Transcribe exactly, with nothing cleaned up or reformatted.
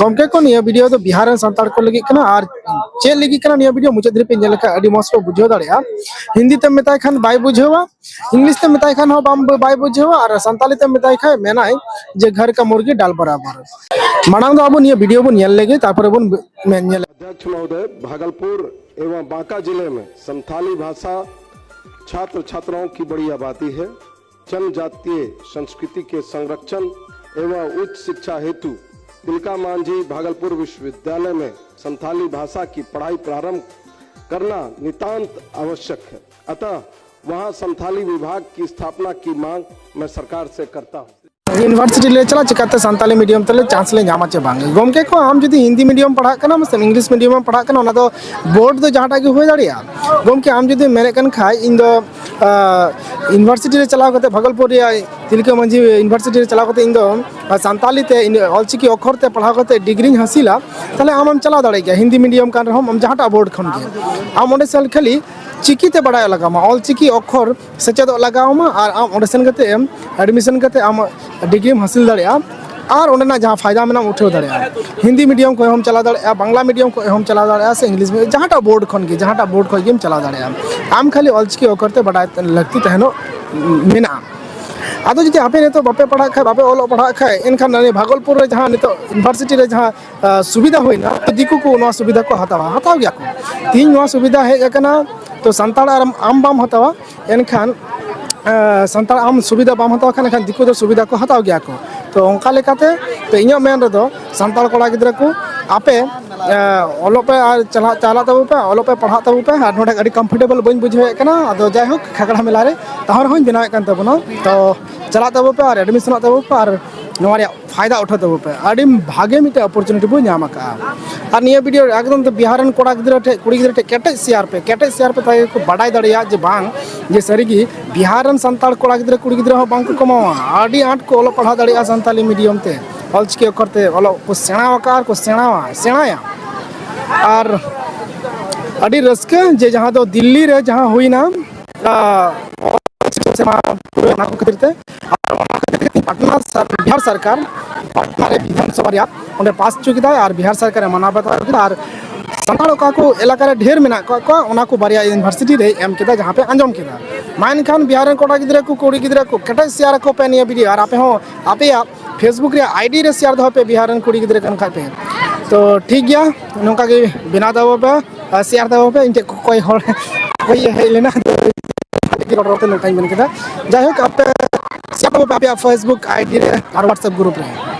ᱜᱚᱢᱠᱮ ᱠᱚ, ᱱᱤᱭᱟᱹ ᱵᱷᱤᱰᱤᱭᱳ ᱫᱚ ᱵᱤᱦᱟᱨ ᱨᱮᱱ ᱥᱟᱱᱛᱟᱲ ᱠᱚ ᱞᱟᱹᱜᱤᱫ ᱠᱟᱱᱟ᱾ ᱟᱨ ᱪᱮᱫ ᱞᱟᱹᱜᱤᱫ ᱠᱟᱱᱟ ᱱᱤᱭᱟᱹ ᱵᱷᱤᱰᱤᱭᱳ, ᱢᱩᱪᱟᱹᱫ ᱫᱷᱟᱹᱵᱤᱡ ᱯᱮ ᱧᱮᱞ ᱞᱮᱠᱷᱟᱱ ᱟᱹᱰᱤ ᱢᱚᱡᱽ ᱯᱮ ᱵᱩᱡᱷᱟᱹᱣ ᱫᱟᱲᱮᱭᱟᱜᱼᱟ᱾ ᱦᱤᱱᱫᱤ ᱛᱮᱢ ᱢᱮᱛᱟᱭ ᱠᱷᱟᱱ ᱵᱟᱭ ᱵᱩᱡᱷᱟᱹᱣᱟ, ᱤᱝᱞᱤᱥ ᱛᱮᱢ ᱢᱮᱛᱟᱭ ᱠᱷᱟᱱ ᱦᱚᱸ ᱵᱟᱢ ᱵᱟᱭ ᱵᱩᱡᱷᱟᱹᱣᱟ, ᱟᱨ ᱥᱟᱱᱛᱟᱞᱤ ᱛᱮᱢ ᱢᱮᱛᱟᱭ ᱠᱷᱟᱱ ᱢᱮᱱᱟᱭ ᱡᱮ ᱜᱷᱟᱨ ᱠᱟ ᱢᱩᱨᱜᱤ ᱰᱟᱞ ᱵᱟᱨᱟᱵᱟᱨ᱾ ᱢᱟᱲᱟᱝ ᱫᱚ ᱟᱵᱚ ᱱᱤᱭᱟᱹ ᱵᱷᱤᱰᱤᱭᱳ ᱵᱚᱱ ᱧᱮᱞ ᱞᱮᱜᱮ, ᱛᱟᱨᱯᱚᱨᱮ ᱵᱚᱱ ᱢᱮ-, ᱧᱮᱞ᱾ अध्यक्ष महोदय, भागलपुर एवं बांका जिले में संथाली भाषा छात्र छात्राओं की बड़ी आबादी है। जनजातीय संस्कृति के संरक्षण एवं उच्च शिक्षा हेतु तिलका मांझी भागलपुर विश्वविद्यालय में संथाली भाषा की पढ़ाई प्रारंभ करना नितांत आवश्यक है। अतः वहां संथाली विभाग की स्थापना की मांग मैं सरकार से करता हूं। ᱤᱭᱩᱱᱤᱵᱷᱟᱨᱥᱤᱴᱤ ᱞᱮ ᱪᱟᱞᱟᱜ, ᱪᱤᱠᱟᱹᱛᱮ ᱥᱟᱱᱛᱟᱞᱤ ᱢᱤᱰᱤᱭᱟᱢ ᱛᱮᱞᱮ ᱪᱟᱱᱥ ᱞᱮ ᱧᱟᱢᱟ ᱪᱮ ᱵᱟᱝ? ᱜᱚᱢᱠᱮ ᱠᱚ, ᱟᱢ ᱡᱩᱫᱤ ᱦᱤᱱᱫᱤ ᱢᱤᱰᱤᱭᱟᱢ ᱯᱟᱲᱦᱟᱜ ᱠᱟᱱᱟ ᱥᱮ ᱤᱝᱞᱤᱥ ᱢᱤᱰᱤᱭᱟᱢ ᱯᱟᱲᱦᱟᱜ ᱠᱟᱱᱟ, ᱚᱱᱟ ᱫᱚ ᱵᱳᱨᱰ ᱫᱚ ᱡᱟᱦᱟᱸᱴᱟᱜ ᱜᱮ ᱦᱩᱭ ᱫᱟᱲᱮᱭᱟᱜᱼᱟ᱾ ᱜᱚᱢᱠᱮ, ᱟᱢ ᱡᱩᱫᱤ ᱢᱮᱱᱮᱫ ᱠᱟᱱ ᱠᱷᱟᱡ ᱤᱧ ᱫᱚ ᱤᱭᱩᱱᱤᱵᱷᱟᱨᱥᱤᱴᱤ ᱨᱮ ᱪᱟᱞᱟᱣ ᱠᱟᱛᱮ, ᱵᱷᱟᱜᱚᱞᱯᱩᱨ ᱨᱮᱭᱟᱜ ᱛᱤᱞᱠᱟᱹ ᱢᱟᱹᱡᱷᱤ ᱤᱭᱩᱱᱤᱵᱷᱟᱨᱥᱤᱴᱤ ᱨᱮ ᱪᱟᱞᱟᱣ ᱠᱟᱛᱮ ᱤᱧ ᱫᱚ ᱥᱟᱱᱛᱟᱞᱤ ᱛᱮ, ᱚᱞᱪᱤᱠᱤ ᱚᱠᱠᱷᱚᱨ ᱛᱮ ᱯᱟᱲᱦᱟᱣ ᱠᱟᱛᱮ ᱰᱤᱜᱽᱨᱤᱧ ᱦᱟᱹᱥᱤᱞᱟ, ᱛᱟᱦᱚᱞᱮ ᱟᱢᱮᱢ ᱪᱟᱞᱟᱣ ᱫᱟᱲᱮᱭᱟᱜ ᱜᱮᱭᱟ᱾ ᱦᱤᱱᱫᱤ ᱢᱤᱰᱤᱭᱟᱢ ᱠᱟᱱ ᱨᱮᱦᱚᱸ, ᱟᱢ ᱡᱟᱦᱟᱸᱴᱟᱜ ᱵᱳᱨᱰ ᱠᱷᱚᱱ ᱜᱮ, ᱟᱢ ᱚᱸᱰᱮ ᱥᱮᱱ ᱠᱷᱟᱹᱞᱤ ᱪᱤᱠᱤ ᱛᱮ ᱵᱟᱲᱟᱭ ᱞᱟᱜᱟᱣ ᱟᱢᱟ, ᱚᱞ ᱪᱤᱠᱤ ᱚᱠᱠᱷᱚᱨ ᱥᱮᱪᱮᱫᱚᱜ ᱞᱟᱜᱟᱣ ᱟᱢᱟ, ᱟᱨ ᱟᱢ ᱚᱸᱰᱮ ᱥᱮᱱ ᱠᱟᱛᱮ ᱮᱢ ᱮᱰᱢᱤᱥᱚᱱ ᱠᱟᱛᱮ ᱟᱢ ᱰᱤᱜᱽᱨᱤᱢ ᱦᱟᱹᱥᱤᱞ ᱫᱟᱲᱮᱭᱟᱜᱼᱟ᱾ ᱟᱨ ᱚᱸᱰᱮᱱᱟᱜ ᱡᱟᱦᱟᱸ ᱯᱷᱟᱭᱫᱟ ᱢᱮᱱᱟᱜᱼᱟ, ᱩᱴᱷᱟᱹᱣ ᱫᱟᱲᱮᱭᱟᱜᱼᱟ᱾ ᱦᱤᱱᱫᱤ ᱢᱤᱰᱤᱭᱟᱢ ᱠᱷᱚᱱ ᱦᱚᱸᱢ ᱪᱟᱞᱟᱣ ᱫᱟᱲᱮᱭᱟᱜᱼᱟ, ᱵᱟᱝᱞᱟ ᱢᱤᱰᱤᱭᱟᱢ ᱠᱷᱚᱱ ᱦᱚᱸᱢ ᱪᱟᱞᱟᱣ ᱫᱟᱲᱮᱭᱟᱜᱼᱟ, ᱥᱮ ᱤᱝᱞᱤᱥ ᱢᱤᱰᱤᱭᱟᱢ, ᱡᱟᱦᱟᱸᱴᱟᱜ ᱵᱳᱨᱰ ᱠᱷᱚᱱ ᱜᱮ, ᱡᱟᱦᱟᱸᱴᱟᱜ ᱵᱳᱨᱰ ᱠᱷᱚᱱ ᱜᱮᱢ ᱪᱟᱞᱟᱣ ᱫᱟᱲᱮᱭᱟᱜᱼᱟ᱾ ᱟᱢ ᱠᱷᱟᱹᱞᱤ ᱚᱞᱪᱤᱠᱤ ᱚᱠᱠᱷᱚᱨ ᱛᱮ ᱵᱟᱰᱟᱭ ᱞᱟᱹᱠᱛᱤ ᱛᱟᱦᱮᱱᱚᱜ ᱢᱮᱱᱟᱜᱼᱟ᱾ ᱟᱫᱚ ᱡᱩᱫᱤ ᱟᱯᱮ ᱱᱤᱛᱚᱜ ᱵᱟᱯᱮ ᱯᱟᱲᱦᱟᱜ ᱠᱷᱟᱡ, ᱵᱟᱯᱮ ᱚᱞᱚᱜ ᱯᱟᱲᱦᱟᱜ ᱠᱷᱟᱡ, ᱮᱱᱠᱷᱟᱱ ᱱᱤᱭᱟᱹ ᱵᱷᱟᱜᱚᱞᱯᱩᱨ ᱨᱮ ᱡᱟᱦᱟᱸ ᱱᱤᱛᱚᱜ ᱤᱭᱩᱱᱤᱵᱷᱟᱨᱥᱤᱴᱤ ᱨᱮ ᱡᱟᱦᱟᱸ ᱟᱸ, ᱥᱩᱵᱤᱫᱷᱟ ᱦᱩᱭᱱᱟ, ᱫᱤᱠᱩ ᱠᱚ ᱱᱚᱣᱟ ᱥᱩᱵᱤᱫᱷᱟ ᱠᱚ ᱦᱟᱛᱟᱣᱟ, ᱦᱟᱛᱟᱣ ᱜᱮᱭᱟ ᱠᱚ᱾ ᱛᱤᱦᱤᱧ ᱱᱚᱣᱟ ᱥᱩᱵᱤᱫᱷᱟ ᱦᱮᱡ ᱟᱠᱟᱱᱟ, ᱛᱚ ᱥᱟᱱᱛᱟᱲ ᱟᱨ ᱟᱢ ᱵᱟᱢ ᱦᱟᱛᱟᱣᱟ, ᱮᱱᱠᱷᱟᱱ, ᱟᱸ, ᱥᱟᱱᱛᱟᱲ ᱟᱢ ᱥᱩᱵᱤᱫᱷᱟ ᱵᱟᱢ ᱦᱟᱛᱟᱣ ᱠᱷᱟᱱ, ᱮᱱᱠᱷᱟᱱ ᱫᱤᱠᱩ ᱫᱚ ᱥᱩᱵᱤᱫᱷᱟ ᱠᱚ ᱦᱟᱛᱟᱣ ᱜᱮᱭᱟ ᱠᱚ᱾ ᱛᱚ ᱚᱱᱠᱟ ᱞᱮᱠᱟᱛᱮ, ᱛᱚ ᱤᱧᱟᱹᱜ ᱢᱮᱱ ᱨᱮᱫᱚ, ᱥᱟᱱᱛᱟᱲ ᱠᱚᱲᱟ ᱜᱤᱫᱽᱨᱟᱹ ᱠᱚ, ᱟᱯᱮ, ᱟᱸ, ᱚᱞᱚᱜ ᱯᱮ ᱟᱨ ᱪᱟᱞᱟᱜ, ᱪᱟᱞᱟᱜ ᱛᱟᱵᱚ ᱯᱮ, ᱚᱞᱚᱜ ᱯᱮ, ᱯᱟᱲᱦᱟᱜ ᱛᱟᱵᱚ ᱯᱮ᱾ ᱟᱨ ᱱᱚᱰᱮ ᱟᱹᱰᱤ comfortable ᱵᱟᱹᱧ ᱵᱩᱡᱷᱟᱹᱣᱮᱫ ᱠᱟᱱᱟ, ᱟᱫᱚ ᱡᱟᱭᱦᱳᱠ, ᱠᱷᱟᱜᱽᱲᱟ ᱢᱮᱞᱟ ᱨᱮ ᱛᱟᱦᱮᱸ ᱨᱮᱦᱚᱸᱧ ᱵᱮᱱᱟᱣᱮᱫ ᱠᱟᱱ ᱛᱟᱵᱚᱱᱟ᱾ ᱛᱚ ᱪᱟᱞᱟᱜ ᱛᱟᱵᱚ ᱯᱮ ᱟᱨ ᱮᱰᱢᱤᱥᱚᱱᱚᱜ ᱛᱟᱵᱚ ᱯᱮ ᱟᱨ ᱱᱚᱣᱟ ᱨᱮᱭᱟᱜ ᱯᱷᱟᱭᱫᱟ ᱩᱴᱷᱟᱹᱣ ᱛᱟᱵᱚ ᱯᱮ᱾ ᱟᱹᱰᱤ ᱵᱷᱟᱜᱮ ᱢᱤᱫᱴᱮᱡ opportunity ᱵᱚ ᱧᱟᱢ ᱟᱠᱟᱫᱼᱟ᱾ ᱟᱨ ᱱᱤᱭᱟᱹ ᱵᱷᱤᱰᱤᱭᱳ ᱮᱠᱫᱚᱢ ᱛᱮ ᱵᱤᱦᱟᱨ ᱨᱮᱱ ᱠᱚᱲᱟ ᱜᱤᱫᱽᱨᱟᱹ ᱴᱷᱮᱡ, ᱠᱩᱲᱤ ᱜᱤᱫᱽᱨᱟᱹ ᱴᱷᱮᱡ ᱠᱮᱴᱮᱡ share ᱯᱮ, ᱠᱮᱴᱮᱡ share ᱯᱮ, ᱛᱟᱠᱤ ᱠᱚ ᱵᱟᱰᱟᱭ ᱫᱟᱲᱮᱭᱟᱜ ᱡᱮ ᱵᱟᱝ, ᱡᱮ ᱥᱟᱹᱨᱤᱜᱮ ᱵᱤᱦᱟᱨ ᱨᱮᱱ ᱥᱟᱱᱛᱟᱲ ᱠᱚᱲᱟ ᱜᱤᱫᱽᱨᱟᱹ, ᱠᱩᱲᱤ ᱜᱤᱫᱽᱨᱟᱹ ᱦᱚᱸ ᱵᱟᱝ ᱠᱚ ᱠᱚᱢᱟᱣᱟ, ᱟᱹᱰᱤ ᱟᱸᱴ ᱠᱚ ᱚᱞᱚᱜ ᱯᱟᱲᱦᱟᱣ ᱫᱟᱲᱮᱭᱟᱜᱼᱟ ᱥᱟᱱᱛᱟᱞᱤ ᱢᱤᱰᱤᱭᱟᱢ ᱛᱮ, ᱚᱞᱪᱤᱠᱤ ᱚᱠᱠᱷᱚᱨ ᱛᱮ ᱚᱞᱚᱜ ᱠᱚ ᱥᱮᱬᱟ ᱟᱠᱟᱫᱼᱟ ᱟᱨ ᱠᱚ ᱥᱮᱬᱟᱣᱟ, ᱥᱮᱬᱟᱭᱟ᱾ ᱟᱨ ᱟᱹᱰᱤ ᱨᱟᱹᱥᱠᱟᱹ ᱡᱮ ᱡᱟᱦᱟᱸ ᱫᱚ ᱫᱤᱞᱞᱤ ᱨᱮ ᱡᱟᱦᱟᱸ ᱦᱩᱭᱱᱟ, ᱟᱨ ᱚᱱᱟ ᱠᱚ ᱠᱷᱟᱹᱛᱤᱨ ᱛᱮ, ᱟᱨ ᱚᱱᱟ ᱠᱷᱟᱹᱛᱤᱨ ᱛᱮ ᱯᱟᱴᱱᱟ ᱥᱚᱨ-, ᱵᱤᱦᱟᱨ ᱥᱚᱨᱠᱟᱨ ᱯᱟᱴᱱᱟ ᱨᱮ ᱵᱤᱫᱷᱟᱱ ᱥᱚᱵᱷᱟ ᱨᱮᱭᱟᱜ ᱚᱸᱰᱮ ᱯᱟᱥ ᱦᱚᱪᱚ ᱠᱮᱫᱟᱭ ᱟᱨ ᱵᱤᱦᱟᱨ ᱥᱚᱨᱠᱟᱨᱮ ᱢᱟᱱᱟᱣ ᱵᱟᱛᱟᱣ ᱠᱮᱫᱟ᱾ ᱟᱨ ᱥᱟᱱᱛᱟᱲ ᱚᱠᱟ ᱠᱚ ᱮᱞᱟᱠᱟ ᱨᱮ ᱰᱷᱮᱨ ᱢᱮᱱᱟᱜ ᱠᱟᱜ ᱠᱚᱣᱟ, ᱚᱱᱟ ᱠᱚ ᱵᱟᱨᱭᱟ ᱤᱭᱩᱱᱤᱵᱷᱟᱨᱥᱤᱴᱤ ᱨᱮᱭ ᱮᱢ ᱠᱮᱫᱟ, ᱡᱟᱦᱟᱸ ᱯᱮ ᱟᱸᱡᱚᱢ ᱠᱮᱫᱟ᱾ ᱢᱟ ᱮᱱᱠᱷᱟᱱ ᱵᱤᱦᱟᱨ ᱨᱮᱱ ᱠᱚᱲᱟ ᱜᱤᱫᱽᱨᱟᱹ ᱠᱚ, ᱠᱩᱲᱤ ᱜᱤᱫᱽᱨᱟᱹ ᱠᱚ, ᱠᱮᱴᱮᱡ ᱥᱮᱭᱟᱨ ᱟᱠᱚ ᱯᱮ ᱱᱤᱭᱟᱹ ᱵᱷᱤᱰᱤᱭᱳ, ᱟᱨ ᱟᱯᱮ ᱦᱚᱸ ᱟᱯᱮᱭᱟᱜ ᱯᱷᱮᱥᱵᱩᱠ ᱨᱮᱭᱟᱜ ᱟᱭᱰᱤ ᱨᱮ ᱥᱮᱭᱟᱨ ᱫᱚᱦᱚᱭ ᱯᱮ, ᱵᱤᱦᱟᱨ ᱨᱮᱱ ᱠᱩᱲᱤ ᱜᱤᱫᱽᱨᱟᱹ ᱠᱟᱱ ᱠᱷᱟᱡ ᱯᱮ᱾ ᱛᱚ ᱴᱷᱤᱠ ᱜᱮᱭᱟ, ᱱᱚᱝᱠᱟ ᱜᱮ ᱵᱮᱱᱟᱣ ᱛᱟᱵᱚ ᱯᱮ, ᱟᱨ ᱥᱮᱭᱟᱨ ᱛᱟᱵᱚ ᱯᱮ᱾ ᱤᱧ ᱴᱷᱮᱱ ᱚᱠᱚᱭ ᱦᱚᱲ ᱚᱠᱚᱭ ᱦᱮᱡ ᱞᱮᱱᱟ, ᱨᱚᱲ ᱨᱚᱲ ᱛᱮ ᱱᱚᱝᱠᱟᱧ ᱢᱮᱱ ᱠᱮᱫᱟ᱾ ᱡᱟᱭᱦᱳᱠ, ᱟᱯᱮ ᱥᱮᱭᱟᱨ ᱛᱟᱵᱚ ᱯᱮ ᱟᱯᱮᱭᱟᱜ ᱯᱷᱮᱥᱵᱩᱠ ᱟᱭᱰᱤ ᱨᱮ ᱟᱨ ᱦᱚᱣᱟᱴᱥᱮᱯ ᱜᱨᱩᱯ ᱨᱮ᱾